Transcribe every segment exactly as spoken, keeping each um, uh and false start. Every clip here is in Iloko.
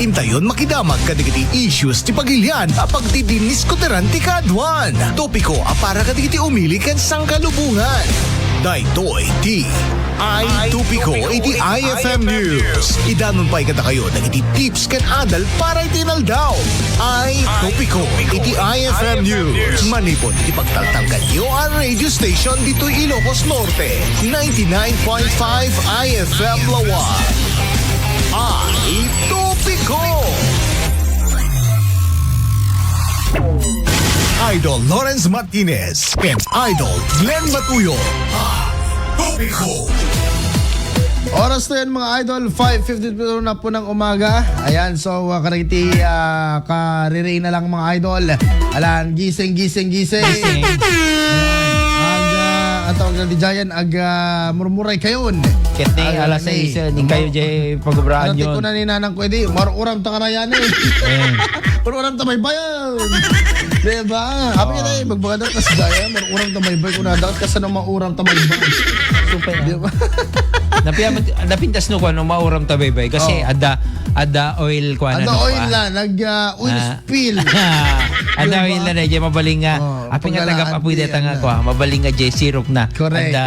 Intayon makidamag kadagiti issues ti pagilian a pagdidinniskuteran ti kaduan. Topiko a para kadagiti umili ken sangkalubongan. Daytoy ti Ay Topiko iti I F M News. Idanon pay kadakayo dagiti tips ken adal para iti inaldaw. Ay Topiko iti I F M News. Manipud iti pagtaltalkanyo a radio station ditoy Ilocos Norte, ninety-nine point five I F M Laua. Ay Topiko! Idol Lawrence Martinez and Idol Glenn Matuyo. Ay Topiko! Oras na yan, mga idol, five fifty-two na po ng umaga. Ayan, so, uh, kariti, uh, kaririin na lang, mga idol. Alan, gising, gising, gising. Gising. Ag, uh, ang tawag na di Giant, ag, uh, murmuray kayon. Ket ni, alas sais, eh, ning kayo jay pagubraan. Ano, ti yun? Kuna ni nanang ko, edi, maruram ta karayan, eh. Eh. Maruram ta baybayan. Diba? Apo kita, eh, magbaga daw, kas Giant, maruram ta baybay, kuna daw, kasano maruram ta baybay. Super. Diba? Napiya-, napintas no, kung ano, maruram ta baybay. Kasi, oh, adda, adda oil, kung ano, adda oil na, nag, ah, oil spill. Adda oil na, diba? Diyan mabaling nga. Oh, apo nga pagkalaan taga, apo di, deta nga, ano, kwa, mabaling nga, J C Rook na. Correct. Adda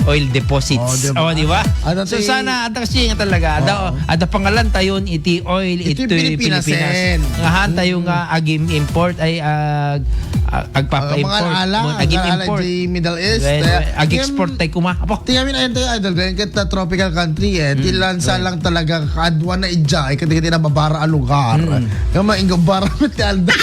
oil deposits. Oh, diba? Oh, diba? Adda ti-, sana, adda kasi nga talaga. Adda, oo, adda pangalan tayon iti oil iti Pilipinas. Pilipinas. Ngahan tayo nga ag-import, ay, ag-, ag-, agpapa-import. Ah, mga ala, mga ala ag-import. Di Middle East. Well, eh, ag-export tayo kuma. Apo. Ti amin, ayan tayo, idol, kaya kita tropical country, eh. Ti lansa lang talaga, kaduan na idya, eh, kaya kita nababara a lugar. Kaya mainggabara ti alda.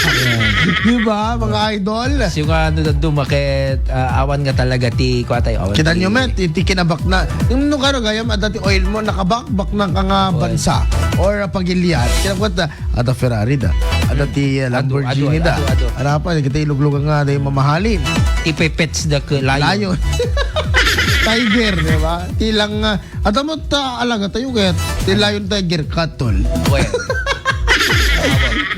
Di ba, mga idol? Siya nga, ano, dumaket, ah, awan nga talaga ti, kwa tayo, awan. Kita nyo, met, ti kinabak na. Yung nung ano, gayam, adda ti oil mo, nakabakbak na ka nga bansa. Or, ah, pagilian. Kinabuat na, adda Ferrari da. Adda ti, ah, Adu, Lamborghini adu, da. Adu, adu. Ano pa, kita iluglugan nga, da yung mamahalin. Ti pepets da ke lion. Lion. Tiger, di ba? Ti lang, ah, Adda met ta alaga tayo ket ti Lion Tiger Katol. Well.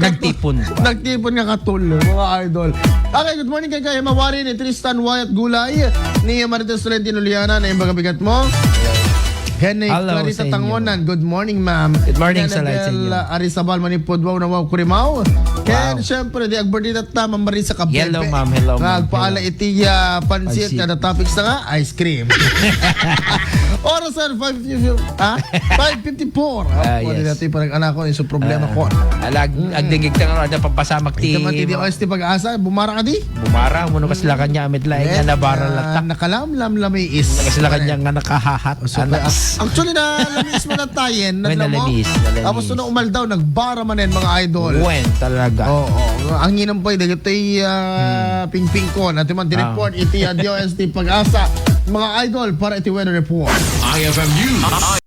Nagtipon. Nagtipon nga Katol, mga idol. Okay, good morning kay Kaya Mawari ni Tristan Wyatt Gulay, ni Marites Tolentino Liana, na yung bagabigat mo. Ken ni Clarissa Tangonan, good morning, ma'am. Good morning sa lahat sa inyo. Anabel Arizabal, Manipud, wow na wow, Kurimaw. Ken, syempre, di agberdita ta, Ma'am Marisa Cabebe. Hello, ma'am. Hello, ma'am. Nagpaala iti, ah, pansit, pansit. Kada topics na nga, ice cream. Oras na, five fifty, ha? Five fifty-four. Ah, pwede yes. Natin parang anak ko, yung problema ko. Ah, alag, agdingig ta nga, ada papasamak ti, ito man, ti di oras ti pag-asa, bumara ka di? Bumara, muna kas la kanya, amit laeng nga nabara latta. Nakalamlam, lamiis. Kas la kanya nga nakahahat. So, anak. Actually, na, lamiis mo na tayen, na. Tapos, nalamiis. Tapos, nung umaldaw, nagbara man yan, mga idol. Wen, talaga. Oo. Ang inam pa, dagiti, ah, pingpingkon. At man, report, iti, ah, D O S T Pag-asa. Mga idol, para iti weather report. I F M News.